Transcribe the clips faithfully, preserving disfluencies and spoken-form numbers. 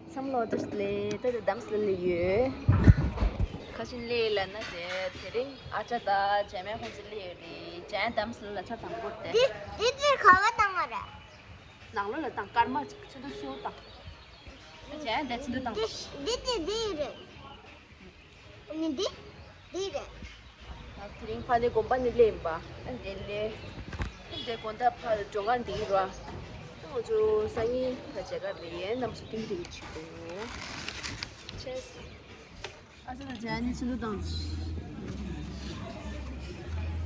བསམ་བློ་བཏང་སླེབས། ད་ལྟ་དམ་སྲི་ལ་ཡོད། ཁ་ཤས་སླེབས་ལ་ན་དེ་དེ་རིང་ཨ་ཅག་དང་ཇེ་མའི་ཁོང་ཚོ་སླེབས་ཡོད་རེད། ཇེ་དམ་སྲི་ལ་ཆ་དང་པོ་དེ། འདི་འདི་དེ་ག་བ་བཏང་བ་རེད། ནང་ལོགས་ལ་བཏང་། སྐར་མ་གཅིག་ཚོན་མདོག་སེར་པོ་བཏང་། ཇེ་དེ་ཚོན་མདོག་བཏང་། འདི་འདི་དེ་འདི་རེད། ཨ་ནི་འདི་འདི་རེད། དེ་རིང་ཕ་ནི་དགོན་པ་ནས་སླེབས་ཡིན་པ། ཨ་འདི་ལས་འདི་དགོན་པ་ཕ་འགྲོ་གར་འདི་ར། ང་ཚོ་སང་ཉིན་ཕ་མཇལ་ག་རེད། ཡིན་ནམ་སུ་ཏིང་རིག་ཆུ་ཆེས། ཨ་ཅག་དང་ཇེ་ནི་ཚོན་མདོག་བཏང་།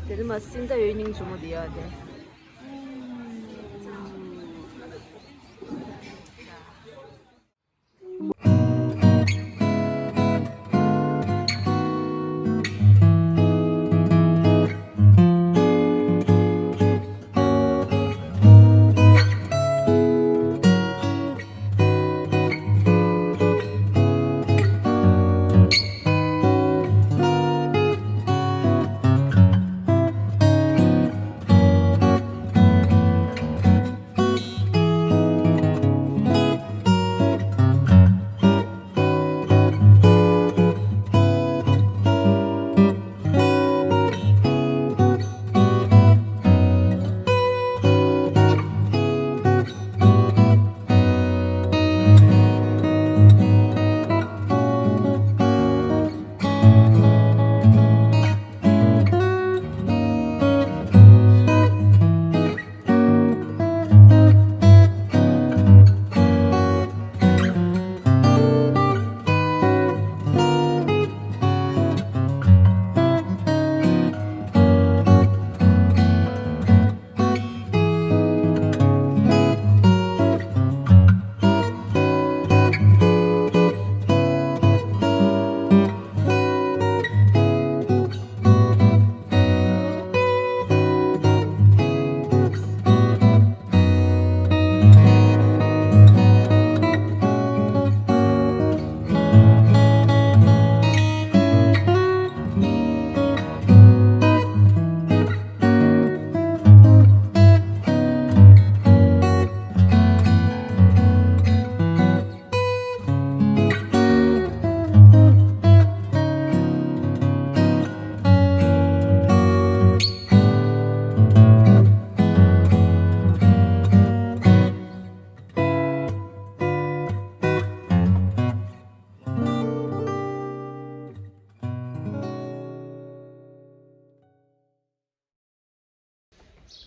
དེ་རིང་མ་སིང་ད་ཡོད་སྙིང་རྗེ་མོ་དེ་ཡ་དེ།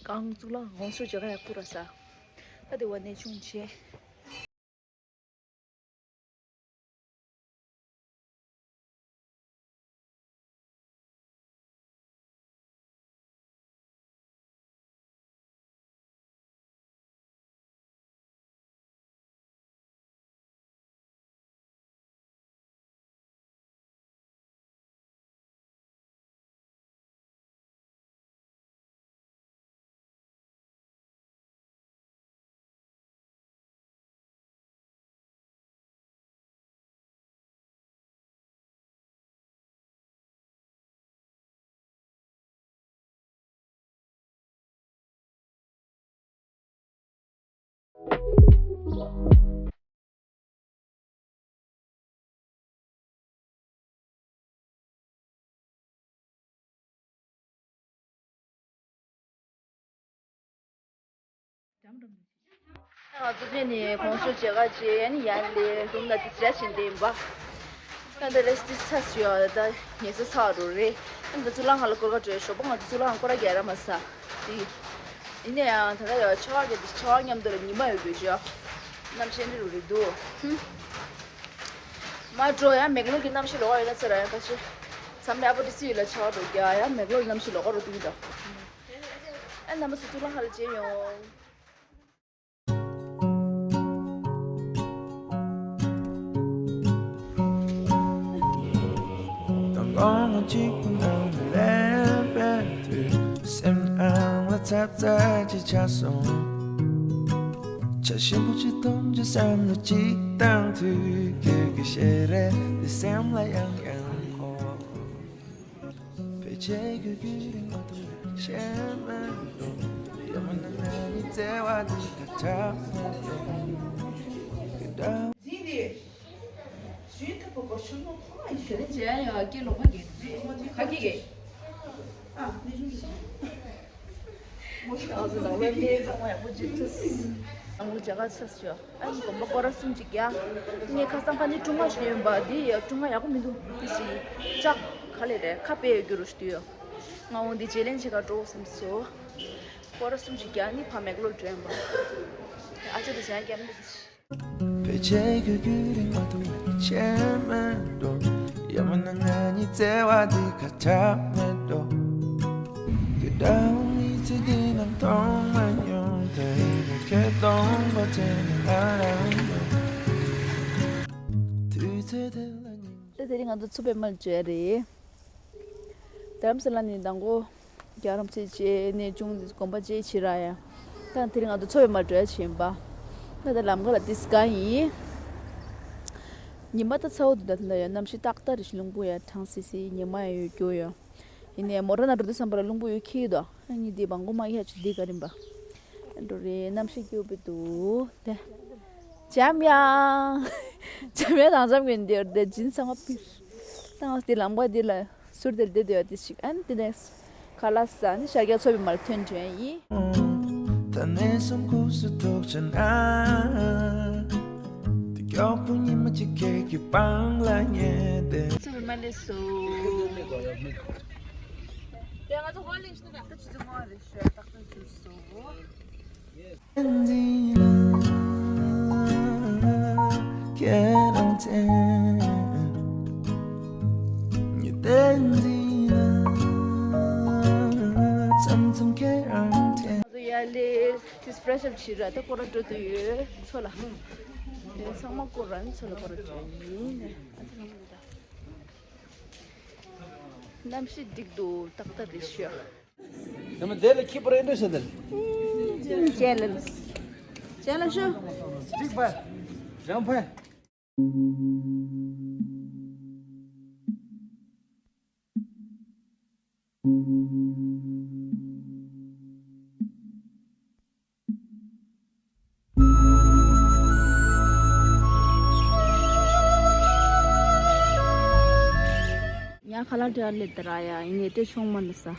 གང་གཙུག་ལག་ཁང་དགོངས་ཞུ་བྱེད་ག་ཡག་པོ་ར་ས། ད་དེ་བ་ནས་ཆུང་ཆེ། ང་ཚོ་ཕེབས་ནས་དགོངས་ཞུ་བྱེད་ག་བྱས་ནས་ཡར་ལས་ལུང་ལ་དེ་ཅི་བྱེད་བཞིན་བསྡད་ཡིན་པ། ད་ལྟ་རེས་ཏི་ཚ་སུ་ཡོད་ད་ངལ་གསོ་ཚ་བ་འགྲོ་རེད། ད་ལྟ་གཙུག་ལག་ཁང་ལ་སྐོར་ག་འགྲོ་ཞོགས་པ། ང་ཚོ་གཙུག་ལག་ཁང་སྐོར་ར་རྒྱག་ར་མ་ཟ་དེ། ཡིན་ན་ཡང་ད་ལྟ་ཡང་ཆར་པ་རྒྱག་དེ་ཆར་པ་མཉམ་དུ་ལ་ཉི་མ་ཡོད་དགོས་ཤག་གནམ་གཤིས་འདི་རུ་རེད་འདུག་ཧུམ། མ་འགྲོ་ཡང་མེག་ལོར་གྱི་གནམ་གཤིས་ལོགས་ཀ་ཡོད་ན་ཚེ་ར་ཡང་ཁ་ཤས། མཚམས་རེ་ཨ་ཕོ་ཏི་སི་ཡི་ལ་ཆར་པ་འགྲོ་རྒྱག་ཡང་མེག་ལོར་གྱི་གནམ་གཤིས་ལོགས་ཀ་རུ་འདུག་གི་འདུག་ཨ་རྣམ་པ་ཚོ་གཙུག་ལག་ཁང་ལ་མཇལ་ཡོང་། དང་དགོང་མོ་གཅིག་པུ་ནང་ལ་སླེབས་པའི་དུས། སེམས་ནང་ལ་འཚབ་འཚབ་ཅིག་ཆགས་སོང་། བྱ་ཞིམ་པོ་ཅིག་འཐུང་རྒྱུ་བསམ་བློ་ཅིག་བཏང་དུས། ཁྱོད་ཀྱི་ཞལ་རས་འདི་སེམས་ལ་ཡང་ཡང་འཁོར། ཕལ་ཆེར་ཁྱོད་ཀྱི་རིང་མ་ཐུང་ཤེས་མ་འདུག་ཡ་མ་ན་ང་ནི་བརྩེ་བ་འདི་ག་འདྲ་མ་འདུག་ག་འདྲ། འཛིན་ཏེ། ཞལ་ལས་མཇལ་ཡ་སྐྱེ་ལོག་པ་གི་ག་གི་གི། ཨ་ནི་ཞུ་གི། ཨ་ནི་ལ་ལ་ལས་ཚང་མ་ཡག་པོ་བྱེད་ཐུབ། ཨ་མོ་མཇལ་ཁ་ཆེ་ཤོས། ཨ་ནི་དགོན་པ་སྐོར་ར་གསུམ་ཅིག་ཡ། ངས་ཁ་སང་ཁ་ནི་ཀྲུང་ཧྭ་ཞིག་ཡོད་པ་འདི་ཡ་ཀྲུང་ཧྭ་ཡག་པོ་མི་འདུག་འདི་ཞིག་ལྕགས་ག་ལེ་རེད་ཁ་པེ་ཡོད་རྒྱུ་རུ་ཞིག་འདུག་ཡ། ང་འོ་འདི་བརྗེ་ལེན་བྱེད་ག་འགྲོ་བསམ་སོ། སྐོར་ར་གསུམ་ཅིག་ཡ་ནི་ཕ་མེག་ལོར་འགྲོ་ཡིན་པ། ཨ་ཅག་དེ་བྱས་རྒྱབ་འདི་ཞིག་ཕལ་ཆེར་ཁྱོད་ཁྱོད་རིང་མ་ཐུག་ཆེ་མེད་འགྲོ། ཡ་མ་ན་ང་གཉིས་བརྩེ་བ་འདི་ཁ་ཆག་མེད་འགྲོ། ཁྱོད་འདྲ་བོ་མི་ཚེ་འདི་ནང་མཐོང་མ་མྱོང་། ད་ཡིན་ན་ཁྱོད་སྟོང་པ་བྱས་ན་ང་རང་འགྲོ། དུས་ཚོད་དེ་ལ་སྙིང་། ད་དེ་རིང་ང་ཚོ་མཚོ་པདྨ་ལ་འགྲོ་ཡ་རེད། རྡ་རམ་ས་ལ་ནས་མདང་དགོང་རྒྱལ་རམ་ཚེ་བཅས་གནས་ཆུང་དགོན་པ་བཅས་ཕྱི་ར་ཡ། ད་དེ་རིང་ང་ཚོ་མཚོ་པདྨ་འགྲོ་ཡ་བྱེད་པ། ད་ད་ལམ་ཁ་ལ་ཏིས་ག་ཡིན། ཉི་མ་ད་ཚ་བོ་འདུག་ད་ད་ཡ་གནམ་གཤིས་ཏག་ཏག་རེད་ཤི། རླུང་བུ་ཡ་གྲང་སི་སི་ཉི་མ་ཡ་ཡོད་རྒྱུ་ཡ། ཡིན་ནའི་མོ་ཊ་ནང་འགྲོ་དུས་ཙམ་པ་ལ་རླུང་བུ་ཡོད་ཁྱི་ཡོད་དོ། ཨ་ནི་འདི་བང་གོ་མ་ཡ་ཆུ་འདི་ག་རིམ་པ། འགྲོ་རེད་གནམ་གཤིས་སྐྱིད་པོ་འདུག་དེ། འཇམ་དབྱངས། འཇམ་དབྱངས་དང་འཇམ་དབྱངས་འདིར་བསྡད་ཇིན་ཚང་མ་པིར། ད་ང་དེ་ལམ་ཁ་འདི་ལ་ཟུར་དེར་བསྡད་བསྡད་ཡོད་དེ་ཞིག་ཨན་དེ་ནས་ཁ་ལག་ཟ་ནས་ཤར་རྒྱག་ཚོ་བའི་མར་ཐོན་བྱོན་ཡིན། ད་ནས་སུམ་ཁུག་སུ་ཐུག་ཆ་ན། དེ་མགྱོགས་པོ་ཉི་མ་གཅིག་ཁྱེད་ཀྱི་པང་ལ་ཉལ་ཏེ། ཚོ་བའི་མ་ལས་སོ། དེ་ང་ཚོ་ཧོ་ལིང་ཤི་ན་ད་ཆུ་ཚོད་མང་རེད་ཤོད་ཏག་ཏག་ཚུར་སོ། ཡ་ལེ། ཏིས་ཕྲེ་ཤི་ཨབ་བྱེད་ར་ད་སྐོར་ར་འགྲོ་དུ་ཡོད་མཚོ་ལ། དེ་ཚང་མ་སྐོར་ར་མཚོ་ལ་སྐོར་ར་འགྲོ་ཡིན། གནམ་གཤིས་འགྲིག་འདུག་ཏག་ཏག་རེད་ཤོད། ཡང་མ་དེ་ལ་ཁྱི་པར་ཨེ་འདྲ་བྱེད་དེ། ཅེ་ལེ། ཅེ་ལེ་ཤོད། སྤྲིག་པ། ལྗང་ཕན། ཉ་ཁ་ལག་འདྲ་ལེ་ད་ར་ཡ་ཡིན་ནས་སྤྲད་ཆོག་མ་ལ་ས།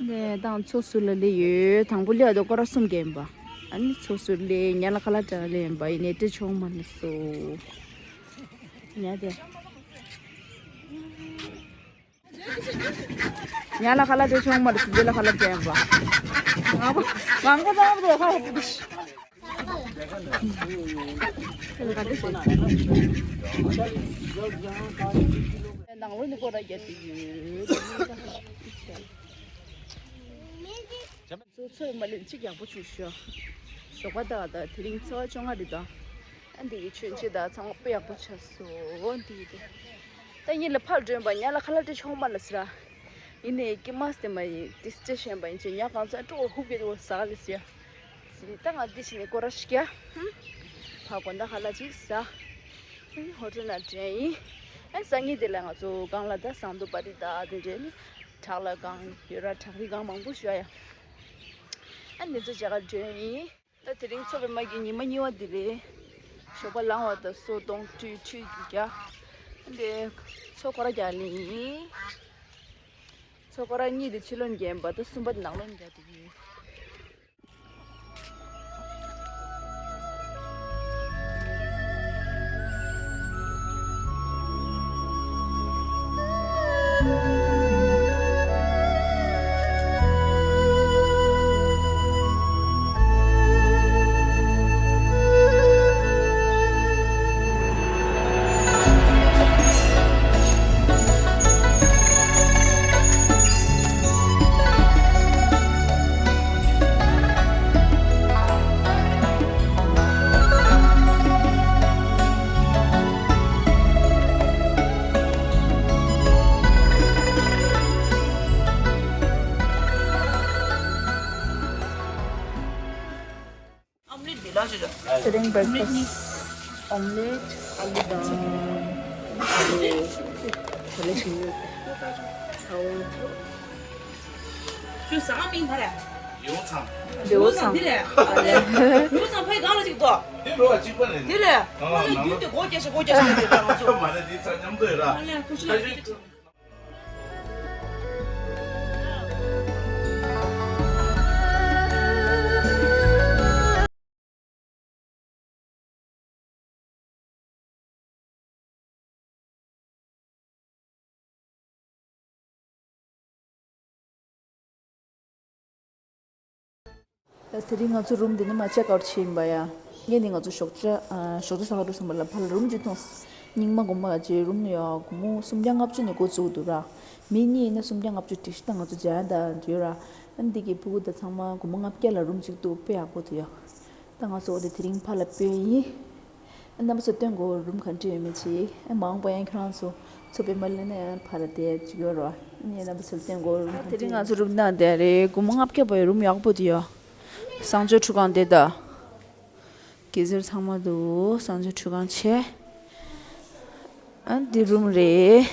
ནས་དང་མཚོ་ཟུར་ལ་ལེ་ཡོད་དང་པོ་ལེ་ཡ་དོ་སྐོར་ར་གསུམ་རྒྱན་པ། ཨ་ནི་མཚོ་ཟུར་ལེ་ཉ་ལ་ཁ་ལག་འདྲ་ལེ་ཡིན་པ་ཡིན་ནས་སྤྲད་ཆོག་མ་ལ་སོ། ཉ་དེ། ཉ་ལ་ཁ་ལག་དེ་ཆུང་མ་རེད་སུ་ལ་ཁ་ལག་དེ་ཡང་བ། ང་གོ་ང་གོ་ཚང་མ་དེ་ཁ་ཧ་པོ་དེ། ནང་ལོ་ནི་ཀོ་ར་རྒྱབ་ཏེ་ཡོད། ཚོ་ཚོས་མ་ལེན་གཅིག་ཡག་པོ་བྱུང་ཤོག་ཞོགས་པ་དག་དང་དེ་རིང་ཚེས་པ་བཅོ་ལྔ་རེད་དོ། ཨ་འདི་གི་མཆོད་མཇལ་དང་ཚང་མ་དཔེ་ཡག་པོ་ཆགས་སོང་འདི་གི་དེ། ད་ཡིན་ལ་ཕར་སྒྲོན་པ་ཉ་ལ་ཁ་ལག་སྤྲད་ཆོག་མ་ལ་ཟེར། ཡིན་ནའི་ཀྱེ་མ་སྟེ་མ་ཡིན་ཏིས་ཅེ་ཤན་པ་ཡིན་ཅེ་ཉ་གང་ཚ་སྤྲོ་ཧུབ་གེ་དོ་ཟ་ལ་ཟེར། ཟི་ད་ང་འདི་ཕྱིན་ནས་སྐོར་ར་ཤི་ཀྱ། ཕ་གོ་ད་ཁ་ལག་ཅིག་ཟ། ཧོ་ཊེལ་ན་འདྲེན་ཡིན། ཨ་སང་ཉིན་དེ་ལ་ང་ཚོ་གང་ལ་ད་ཟངས་མདོག་པ་རི་ད་དེ་འདྲེན་ནི་བྲག་ལ་གང་ཡོད་ར་བྲག་རི་གང་མང་པོ་ཞུ་ཡ། ཨ་འདི་ཚོ་བྱ་ག་འདྲེན་ཡིན། ད་དེ་རིང་མཚོ་པདྨ་གི་ཉི་མ་གཉིས་པ་འདི་རེད། ཞོགས་པ་ལངས་པ་དང་སོ་གདོང་བཀྲུས་ཁྲུས་རྒྱག་འདི་མཚོ་སྐོར་ར་རྒྱག་ལེ་ཡིན། མཚོ་སྐོར་ར་གཉིས་དེ་ཕྱི་ལོགས་ནས་རྒྱག་པ་དང་གསུམ་པ་དེ་ནང་ལོགས་ནས་རྒྱག་དེ་ཡིན། ཨོམ་ལེཊ་འདི་ལ་ཞིག་ར། དེ་རིང་བྷེག་ཕ་སི། ཨོམ་ལེཊ། ཨ་ལུ་དང་། ཨ་ལུ། ག་ལེ་ཞིག་ཡོད། ཚ་བོ། ཁྱོད་ཟ་མིན་ཐ་ར། ལེའུ་ཚང་། ལེའུ་ཚང་འདི་རེད། ལེའུ་ཚང་ཕའི་སྒང་ལ་ཅིག་ཏོ། འདི་རོ་གཅིག་པ་རེད། འདི་རེད། ཨ་ལེ་རྒྱུན་དུ་སྒོ་རྒྱག་ཤག་སྒོ་རྒྱག་ཤག་ལེ་ད་ང་ཚོ། མ་རེད་འདི་ཚང་མཉམ་དུ་ཡོད་ར། ཨ་ལེ་ཁུ་ཤི་ལ། ད་དེ་རིང་ང་ཚོ་རུམ་འདི་ནས་མར་ཅེག་ཨའུཊ་བྱས་ཡིན་པ་ཡ། ངས་ནི་ང་ཚོ་ཞོགས་ཇ་ཨ་ཞོགས་ཇ་ཟ་ག་འགྲོ་བསམ་པ་ལ་ཕར་ལ་རུམ་གཅིག་མཐོང་། རྙིང་མ་དགོན་པ་གཅིག་རུམ་ནི་ཡ་སྒོར་མོ་སུམ་བརྒྱ་ལྔ་བཅུ་ནས་འགོ་བཙུགས་འདུག་ར། མི་གཉིས་ཡིན་ན་སུམ་བརྒྱ་ལྔ་བཅུ་བསྲེས་ཤག་ད་ང་ཚོ་འཇལ་ཡ་ད་འདི་ཡོད་ར། ཨ་འདི་གི་ཕྲུ་གུ་ད་ཚང་མ་སྒོར་མོ་ལྔ་བརྒྱ་ལ་རུམ་གཅིག་འདུག་དཔེ་ཡག་པོ་འདུག་ཡ། ད་ང་ཚོ་འོ་དེ་དེ་རིང་ཕར་ལ་སྤོས་ཡིན། ཨ་རྣམ་པ་ཚོ་སྟོན་དགོས་རུམ་ག་འདྲ་ཡོད་མེད་ཅིག་ཨ་མ་འོངས་པ་ཡང་ཁྱེད་རང་ཚོ་ཚོ་དཔེ་མ་ལེན་ན་ཡང་ཕར་ལ་བསྡད་ཅིག་ཡོད་རོ། ཨ་ནི་རྣམ་པ་ཚོ་སྟོན་དགོས་རུམ་ག་འདྲ་དེ་རིང་ང་ཚོ་རུམ་ནང་བསྡད་རེད། སྒོར་མོ་ལྔ་བརྒྱ་བ་ཡི་རུམ་ཡག་པོ་དེ་ཡོད། གསང་སྤྱོད་ཁྲུས་ཁང་དེ་ད། གེ་སར་ཚང་མ་འདུག་གསང་སྤྱོད་ཁྲུས་ཁང་ཆེ། ཨ་འདི་རུམ་རེད།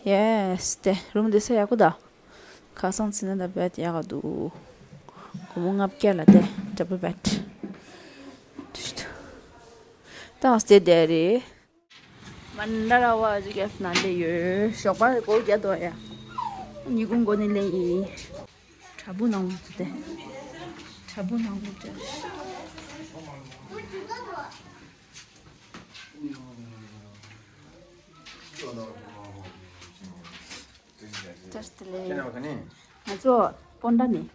ཡེས་དེ་རུམ་དེ་ས་ཡག་པོ་ད། ཁ་སང་ཚེ་ན་ད་བེད་ཡག་ག་འདུག་སྒོར་མོ་ལྔ་བརྒྱ་ལ་དེ་ཌབ་བལ་བེད། ད་ང་སྟེ་དེ་རེད། མན་ད་ར་བ་ཅིག་གེབ་ན་ལེ་ཡོད། ཞོགས་པ་སྒོ་རྒྱག་དོ་ཡ། ཉི་གུང་སྒོ་ནས་ལེན་ཡིན། དྲ་འབུ་ནང་ལོགས་ཚུད་དེ། དྲ་འབུ་ནང་ལོགས་དེ། བཀྲ་ཤིས་བདེ་ལེགས། ང་ཚོ་སྤོན་ཊ་ནས་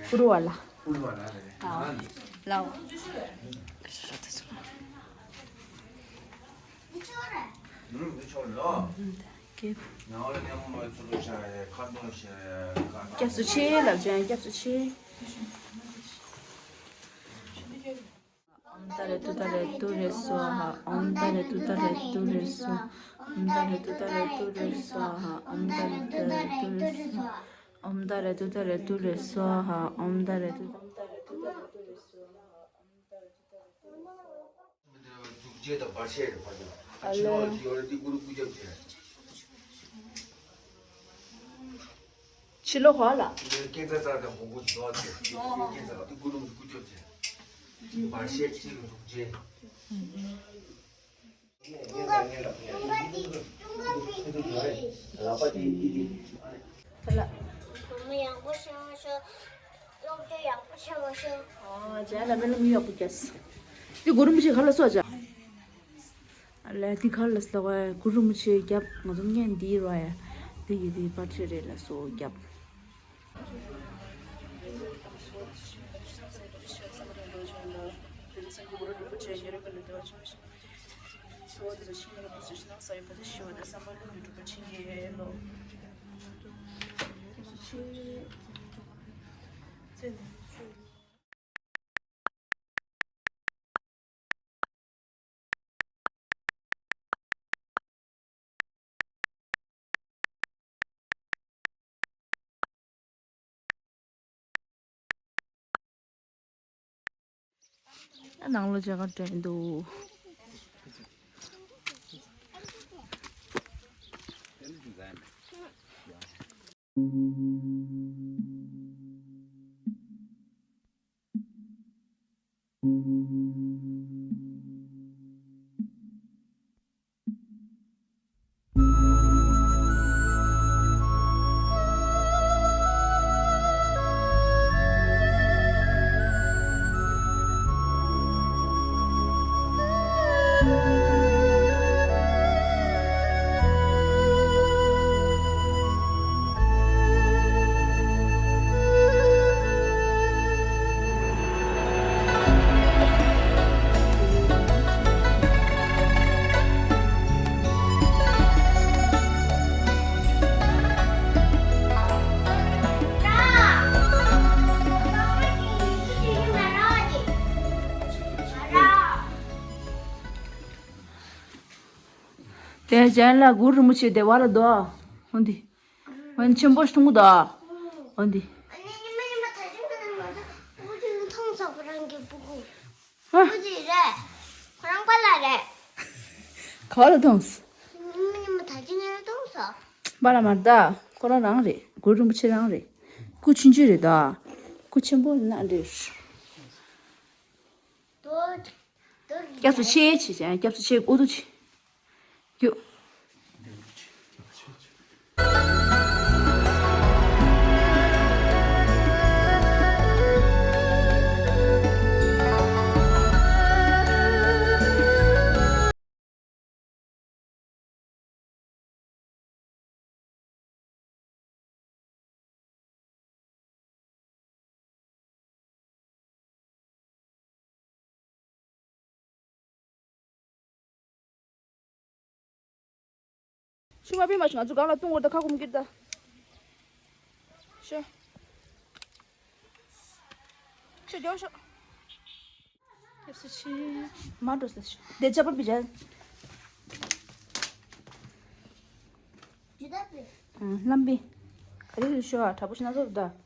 ཀུ་རུ་ཝ་ལ། ཀུ་རུ་ཝ་ལ་རེད། ཨ་ལའོ། སྐྱབས་སུ་མཆི་ལབ་ཅན་སྐྱབས་སུ་མཆི། ཨོཾ་ཏཱ་རེ་ཏུཏྟཱ་རེ་ཏུ་རེ་སྭཱ་ཧཱ། ཨོཾ་ཏཱ་རེ་ཏུཏྟཱ་རེ་ཏུ་རེ་སྭཱ་ཧཱ། ཨོཾ་ཏཱ་རེ་ཏུཏྟཱ་རེ་ཏུ་རེ་སྭཱ་ཧཱ། ཨོཾ་ཏཱ་རེ་ཏུཏྟཱ་རེ་ཏུ་རེ་སྭཱ་ཧཱ། ཨོཾ་ཏཱ་རེ་ཏུཏྟཱ་རེ་ཏུ་རེ་སྭཱ་ཧཱ། ཨོཾ་ཏཱ་རེ་ཏུཏྟཱ་རེ་ཏུ་རེ་སྭཱ་ཧཱ། ཨོཾ་ཏཱ་རེ་ཏུཏྟཱ་རེ་ཏུ་རེ་སྭཱ་ཧཱ། ཨོཾ་ཏཱ་རེ་ཏུཏྟཱ་རེ་ཏུ་རེ་སྭཱ་ཧཱ། ཨོཾ་ཏཱ་རེ་ཏུཏྟཱ་རེ་ཏུ་རེ་སྭཱ་ཧཱ། ཨ་ལེ། ཕྱི་ལོགས་ཧ་ལ། སྐྱེ་རྩ་རྩ་དང་གོང་བུ་ཇོ་ཏེ་སྐྱེ་རྩ་དེ་ཀུ་རུ་ཀུ་ཅོ་ཅེ། བར་ཤེས་ཅི་རུ་ཏུ་ཅེ། ལ་པ་ཏི་ཏི་ཏི། ལ། སློབ་སྦྱོང་ཡག་པོ་བྱེད་པ་ཤོག་སློབ་སྦྱོང་ཡག་པོ་བྱེད་པ་ཤོག་ཨོ་ཇ་ལ་མེ་ལ་མི་ཡག་པོ་རྒྱས། འདི་གོ་རིན་པོ་ཆེ་ག་ལ་སོ་ཇ། ལས་དེ་གར་ལ་སླ་བ་གུ་རུ་མུ་ཆེ་རྒྱབ་ང་ཚོ་ངན་འདི་ར་ཡ། དེ་གི་དེ་པར་ཆེ་རེད་ལ་སོ་རྒྱབ། ནང་ལོ་ཇ་ག་དྲན་འདུག་དེ་གཞན་ལ་གུ་རུ་མུ་ཆེ་བདེ་བ་ལ་དོ། འོན་ཏེ། འོན་ཆེན་པོ་ཞིག་མཐོང་གི་དོ། འོན་ཏེ། ཨ་ནི་ཉི་མ་ཉི་མ་ད་ཅིག་ཁོ་ན་མ་ད་ཨུ་ཅི་མཐོང་ཚོགས་རང་གི་སྤུ་གུ། ཨུ་ཅི་རེད། ཁོ་རང་པཱ་ལགས་རེད། ག་པར་ལ་མཐོང་སོང་། ཉི་མ་ཉི་མ་ད་ཅི་ངས་མཐོང་སོང་། པཱ་ལགས་མ་རེད་ད། ཁོ་རང་རང་རེད། གུ་རུ་རིན་པོ་ཆེ་རང་རེད། སྐུ་ཆུང་ཆུང་རེད་ད། སྐུ་ཆེན་པོ་ན་འདྲེ། སྐྱབས་སུ་མཆི་བྱས་ཀྱང་སྐྱབས་སུ་མཆི་ཨུ་ཚུགས་བྱེད། རྒྱུགས། ཤུ་མ་པི་མ་ཤུ་ང་ཚོ་གང་ལ་ལྟུང་བར་ད་ཁ་སྐོམ་གྱིར་ད། ཤོ། ཤོ་རྒྱོ་ཤོ། སྐྱབས་སུ་མཆི། མ་འགྲོ་ཟེར་ཤོ། དེ་ཅ་པ་པི་ཇ། ཨང་། ལམ་པི། ག་རེ་ཟེར་ཤོ་ཨ་དྲག་པོ་ཤི་ན་ཚོ་ད། ད་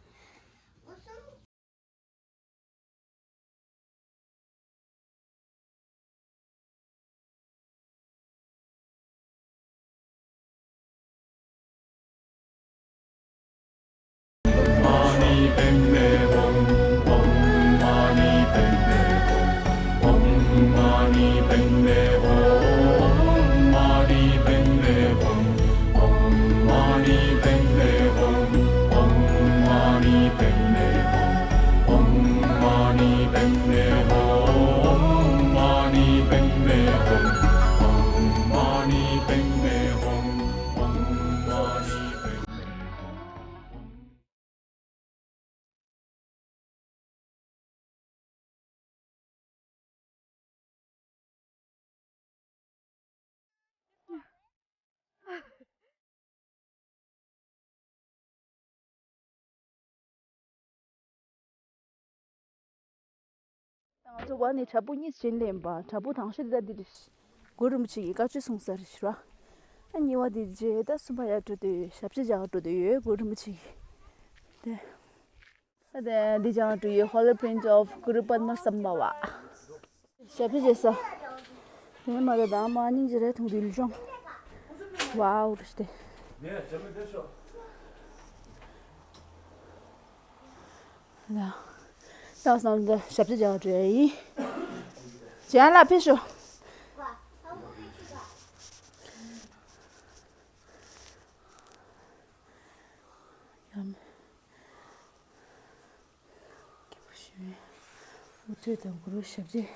ང་ཚོ་བ་ནས་བྲག་ཕུག་གཉིས་བྱིན་ལེན་པ། བྲག་ཕུག་དང་ཤོས་དེ་ད་འདི་རེད། གུ་རུ་རིན་པོ་ཆེ་གི་བཀའ་ཆོས་གསུང་ས་རེད་ཤི་ར། ཨ་གཉིས་པ་དེ་རྗེས་ད་གསུམ་པ་ཡར་འགྲོ་དུས་ཞབས་ཕྱི་རྒྱག་འགྲོ་དུས་ཡོད་གུ་རུ་རིན་པོ་ཆེ་གི། དེ། ཨ་དེ་འདི་རྒྱག་འགྲོ་ཡོད། Holy Print of Guru Padmasambhava། ཞབས་ཕྱི་བྱེད་ས། དེ་མ་དེ་དང་མ་སྙིང་རྗེ་རེ་ཐུང་དུས་ལུས་ཤོང་། ཝའོ་རེ་སྟེ། ལ། ད་སང་ད་ཞབས་ཕྱི་རྒྱག་འགྲོ་ཡ་ཡིན། ཅན་ལ་ཕེབས་ཤོག་ཡ་མེ། སྐྱིད་པོ་ཞིག་རེད། འུ་ཚོས་དང་གུ་རུ་ཞབས་རྗེས་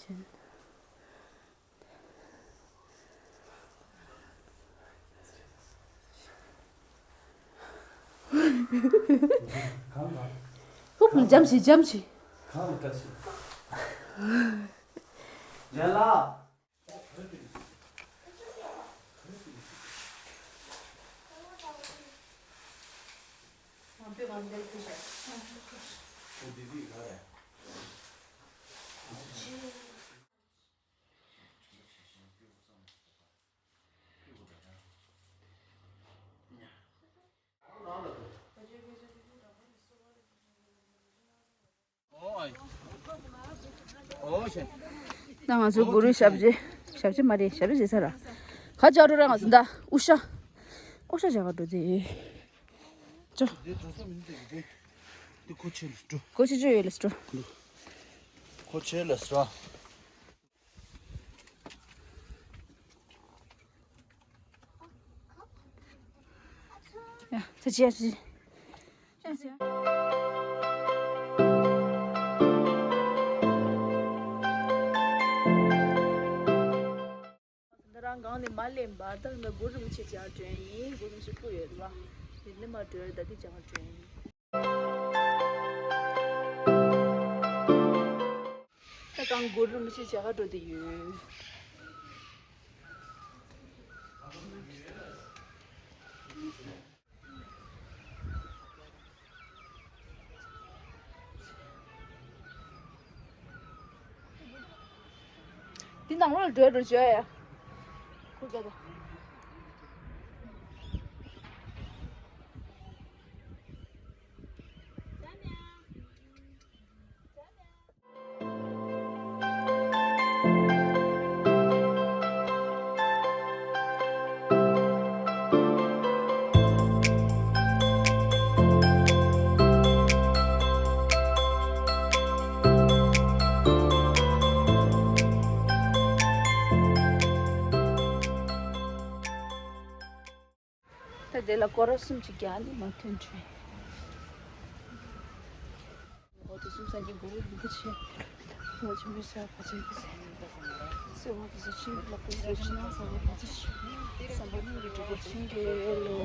ཅན། ཧུབ་འཇམ་ཞིག་འཇམ་ཞིག་གང་བཀྲ་ཤིས། ཡ་ལ། ད་ང་ཚོ་གུ་རུའི་ཞབས་རྗེས། ཞབས་རྗེས་མ་རེད། ཞབས་རྗེས་ཟེར་ས་ར། ག་རྒྱག་འགྲོ་ར་ང་ཚོ་ད་དབུ་ཞྭ། དབུ་ཞྭ་རྒྱག་ག་འགྲོ་དེ། ཅོ། འདི་འགྲོ་ས་མིན་འདི་གི་འདི། འདི་ཁོ་ཆེ་ལ་སྤྲོ། ཁོ་ཆེ་ཆེ་ཡོད་ལ་སྤྲོ། ཁོ་ཆེ་ལ་སྤྲོ། ཡ། ཚ་ཅི་ཡ་ཅི། ཡ་ཅི། ད་རང་སྒང་ནས་མ་ལེན་པར་ད་ང་གུ་རུ་རིན་པོ་ཆེ་མཇལ་འགྲོ་ཡིན། གུ་རུ་རིན་པོ་ཆེ་སྐུ་ཡོད་རེད་བ། དེ་ནས་མ་འགྲོ་ཡ་ད་དེ་མཇལ་འགྲོ་ཡིན། ད་གང་གུ་རུ་རིན་པོ་ཆེ་མཇལ་ག་འགྲོ་དེ་ཡོད། འདི་ནང་ལོགས་ལ་འགྲོ་འགྲོ་བྱོས་ཡ། ཁུར་རྒྱག་དང་། དེ་ལ་སྐོར་ར་གསུམ་ཅིག་རྒྱག་ནི་མ་ཐོན་བྲོས། འོ་དེ་གསུམ་ས་ཀྱི་གུ་རུ་རིན་པོ་ཆེ། ལོ་ཆེན་པོའི་ས་ག་ཚོད་ཀྱི་ས། སེ་འོ་དེ་ས་ཆེན་པོ་ལ་ཀུན་ས་ཆེན་ནང་ས་བ་ག་ཚོད་ཤི། བསམ་པ་སྙིང་གི་གྲོགས་པོ་ཆེན་གྱི་ལོ།